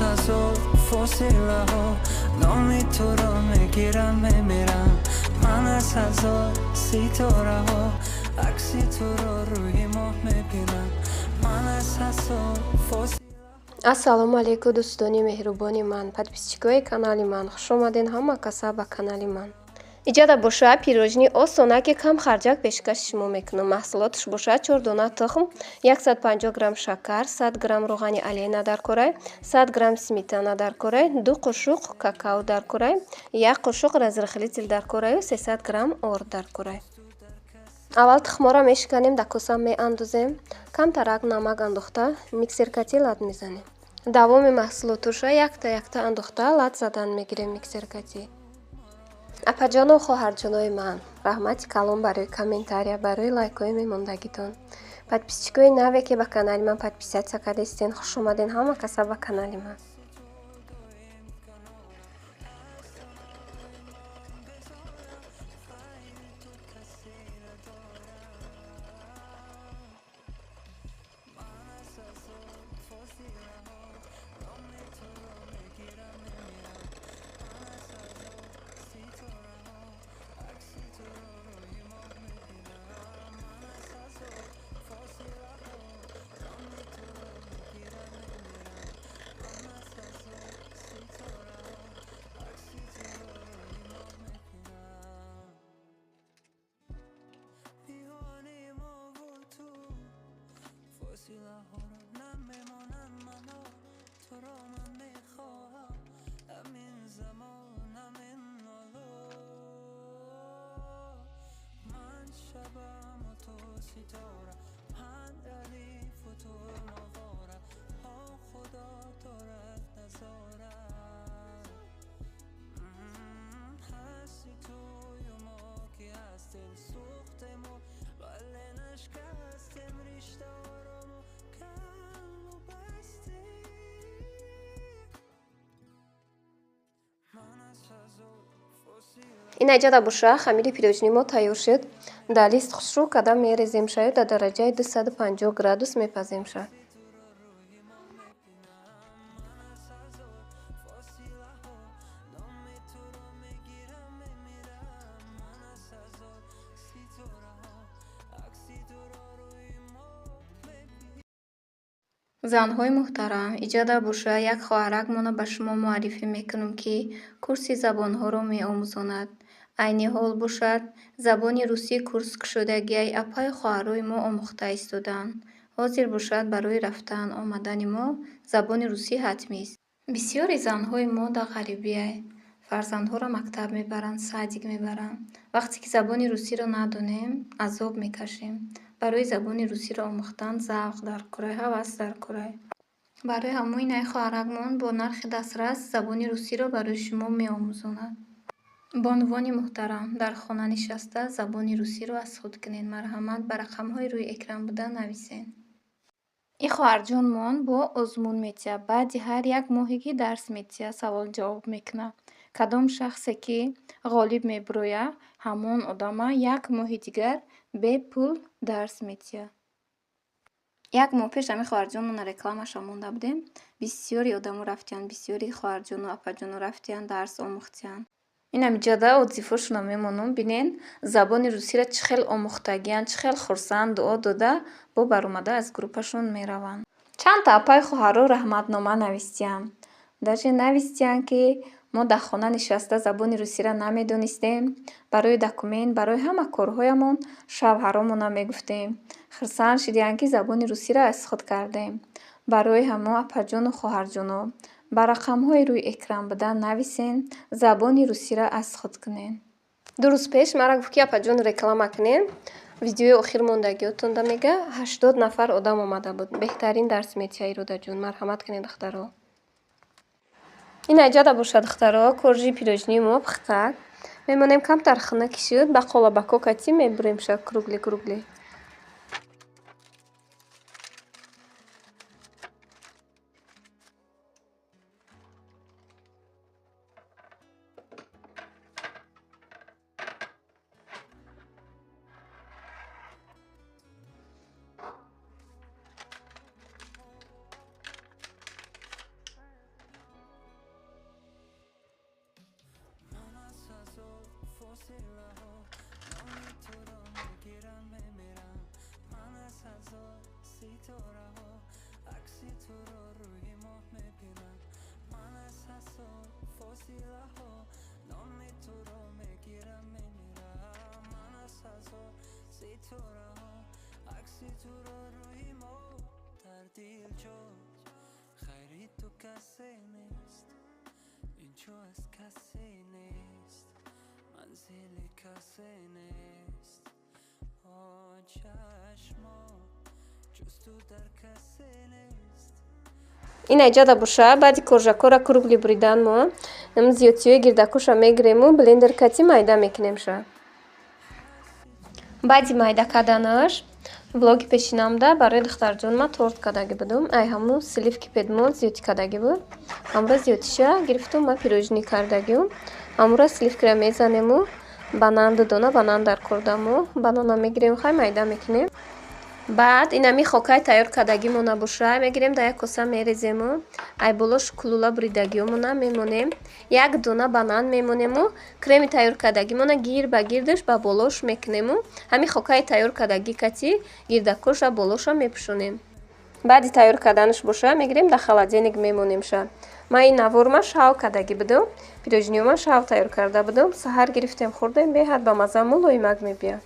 ҳазор фосилаҳо номи туро мегирам, мемирам. Ман аз ҳазор ситораҳо акси туро рӯи моҳ мебинам. Ман аз ҳазор фосила. Ассалому алайкум, дӯстони меҳрубони ман, подписчикои канали ман, хуш омаден ҳама каса ба канали ман. Иҷада боша пирожни осонаки кам харҷак пешкаши шумо мекунам. Маҳсулоташ боша 4 дона тухм, 150 грамм шакар, 100 грамм равғани алена дар курай, 100 грамм сметана дар курай, 2 қошуқ какао дар курай, 1 қошуқ разрыхлитель дар кураю 300 грамм орд дар курай. Аввал тухмҳоро мешиканем, дар коса меандозем, камтарак намак андохта миксеркати лат мезанем. Давоми маҳсулотоша якта якта андохта лат задан мегирем миксеркати. Апаҷону хоҳарҷонои ман, раҳмати калон барои комментария, барои лайкҳои мемондагитон. Подписчикои наве ки ба канали ман подписаться кардистен, хуш омаден ҳама каса ба канали ман. Фосилаҳоро намемонанд мано, туро ман мехоҳам, ҳамин замон, ҳамин ҳоло. Ман шабаму ту ситора, ман алифу ту моҳвора, о худо дорад назора. Ҳасти тую мо ки ҳастем, сӯхтему вале нашкастем, риштаҳоро каму бастем. Ман аз ҳазор фосила. Ин айҷада боша хамири пирожни мо тайёр шуд. Дар лист хушрӯ када мерезем шаю дар дараҷаи 250 градус мепазем ша. Занҳои муҳтарам, иҷада боша як хоҳаракмона ба шумо муаррифӣ мекунам, ки курси забонҳоро меомӯзонад. Айни ҳол бошад забони русӣ курс кушодагиай апаю хоҳарои мо омӯхта истодаанд. Ҳозир бошад барои рафтан омадани мо забони русӣ ҳатмист. Бисёри занҳои мо дар ғарибиай фарзандҳоро мактаб мебаранд, садик мебаранд. Вақте ки забони русиро надонем, азоб мекашем. Барои забони русиро омӯхтан завқ дар курай, ҳавас дар курай. Барои ҳамои най хоҳаракмон бо нархи дастрас забони русиро барои шумо меомӯзонад. Бонувони муҳтарам, дар хона нишаста забони русиро аз худ кунед. Марҳамат, ба рақамҳои рӯи экран буда нависед. Ин хоҳарҷонмон бо озмун метиҳад. Баъди ҳар як моҳе ки дарс метиҳад, савол-ҷавоб мекунад. Кадом шахсе ки ғолиб мебирояд, ҳамон одама як моҳи дигар бепул дарс метиҳад. Як моҳ пеш ҳамин хоҳарҷонмона рекламаша монда будем. Бисёри одамо рафтиянд, бисёри хоҳарҷону апаҷону рафтиянд, дарс омӯхтиянд. Инам иҷода отзывҳошонро мемонам. Бинен, забони русиро чӣ хел омӯхтагиянд, чӣ хел хурсанд, дуо дода, бо баромада аз группашон мераванд. Чандта апаи хоҳаро раҳматнома навистиянд. Даже навистиянд, ки мо дар хона нишаста забони русиро намедонистем, барои документ, барои ҳама корҳоямон шавҳаромона мегуфтем. Хурсанд шидиянд, ки забони русиро аз худ кардем. Барои ҳамо апаҷону хоҳарҷоно ба рақамҳои рӯи экран буда нависен, забони русиро аз худ кунед. Ду рӯз пеш мара гуфт, ки апаҷон реклама кунем. Видеои охир мондагиётонда мега 80 нафар одам омада буд. Беҳтарин дарс метиҳад Иродаҷон. Марҳамат кунед, духтаро. Ин айҷада бошад, духтаро, коржи пирожнии мо пухтак. Мемонем камтар хунук шуд, ба қолабако кати мебурем ша кругли кругли. Ин айҷада боша, баъди коржакора кругли буридан мо зиёдтиёи гирдакуша мегирему блендер кати майда мекунемша. Баъди майда карданаш влоги пешинамда барои духтарҷонма торт кардагӣ будум. Ай ҳамун сливки педмон зиёдтӣ кардагӣ буд. Ҳамура зиёдтиша гирифтум, ма пирожни кардагиум. Ҳамура сливкира мезанему, банан ду дона банан дар кордаму, банана мегирем, хай майда мекунем. Баъд инами хокаи тайёр кардагимона боша, мегирем дар як коса мерезему, ай болош кулула буридагиомона мемонем, як дона банан мемонему, креми тайёр кардагимона гир ба гирдаш ба болош мекунему, ҳами хокаи тайёр кардагӣ кати гирдакоша болоша мепӯшонем. Баъди тайёр карданаш боша, мегирем дар холодильник мемонемша. Ман ин наворма шав кардагӣ будум, пирожниёма шав тайёр карда будум, саҳар гирифтем хӯрдем, беҳад ба маза мулоимак мебиёд.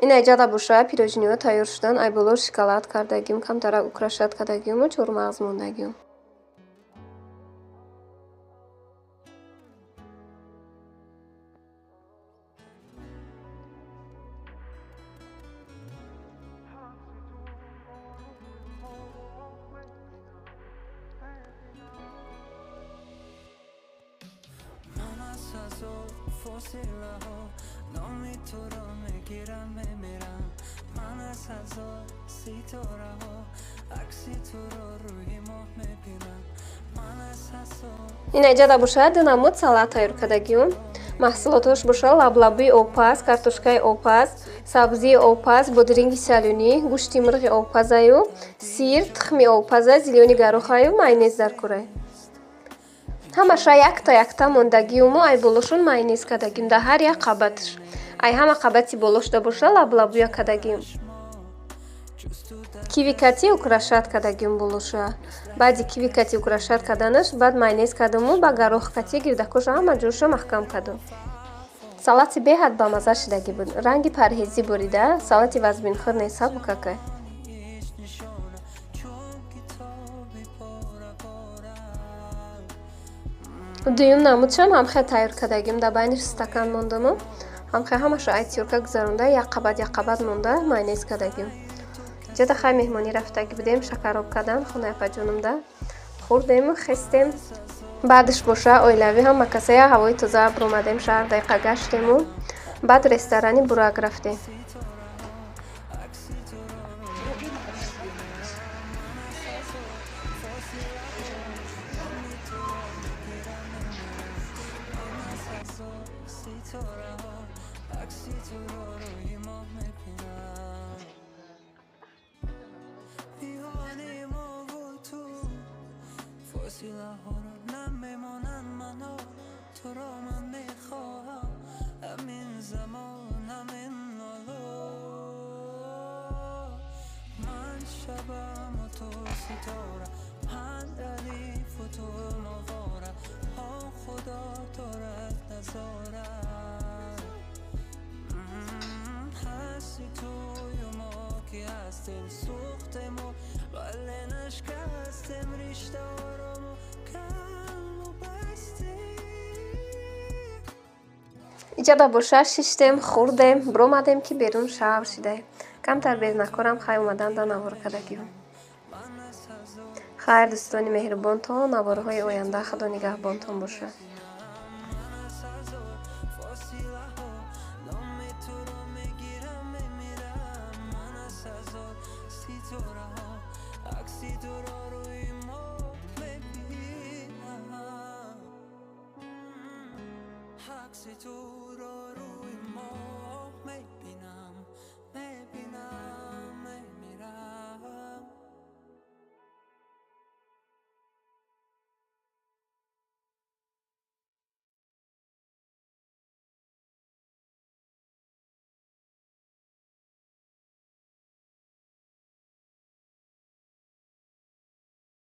Ин айҷада боша, пирожниҳо тайёр шудан, ай боло шоколад кардагим, камтара украшат кардагиму чормағз мондагим. Ин айҷада боша, ду намуд салат тайёр кардагиум. Маҳсулотош боша лаблабии обпаз, картошкаи обпаз, сабзии обпаз, бодиринги салюнӣ, гӯшти мирғи обпазаю, сир, тухми обпаза, зилёни гарохаю, майонез дар курай. Ҳамаша якта якта мондагиуму ай болошон майонез кардагиум дар ҳар як қабатш. Ай ҳама қабати болошда боша лаблабуя кардагиум. Киви кати украшат кардагиум болоша. Баъди киви кати украшат карданаш, баъд майонез кардаму ба гарох кати гирдакоша ҳама ҷоша маҳкам кардам. Салати беҳад бамаза шидагӣ буд. Ранги парҳезӣ бурида, салати вазбинхӯр нест, сабукакай. Дуюм намудшам ҳамхел тайёр кардагиум. Дар байниш стакан мондаму ҳамхел ҳамаша ай тюрка гузаронда, як қабат як қабат монда майонез кардагиум. Ҷода хай меҳмонӣ рафтагӣ будем, шакароб кардан хонаи апаҷонумда хӯрдему хестем. Баъдаш боша оилавӣ ҳама касая ҳавои тоза баромадем, шаҳр дақиқа гаштему баъд ресторани Бурак рафтем. Туро ман мехоҳам, ҳамин замон, ҳамин ҳоло. Ман шабаму ту ситора, ман алифу ту мовора. О Худо, дорад назора. Ҳасти тую мо ки ҳастем, сӯхтему вале нашкастем, риштаҳорому каму бастем. Иҷода боша, шиштем, хӯрдем, биромадем, ки берун шав шидай. Камтар бернакорам хай омадан да навор кардагиҳо. Хайр, дӯстони меҳрубон, то наворҳои оянда Худо нигаҳбонтон бошад. Фосилаҳо номи туро мегирам, мемирам. Ман аз ҳазор ситораҳо акси туро рӯи мо мебинам, акси ту.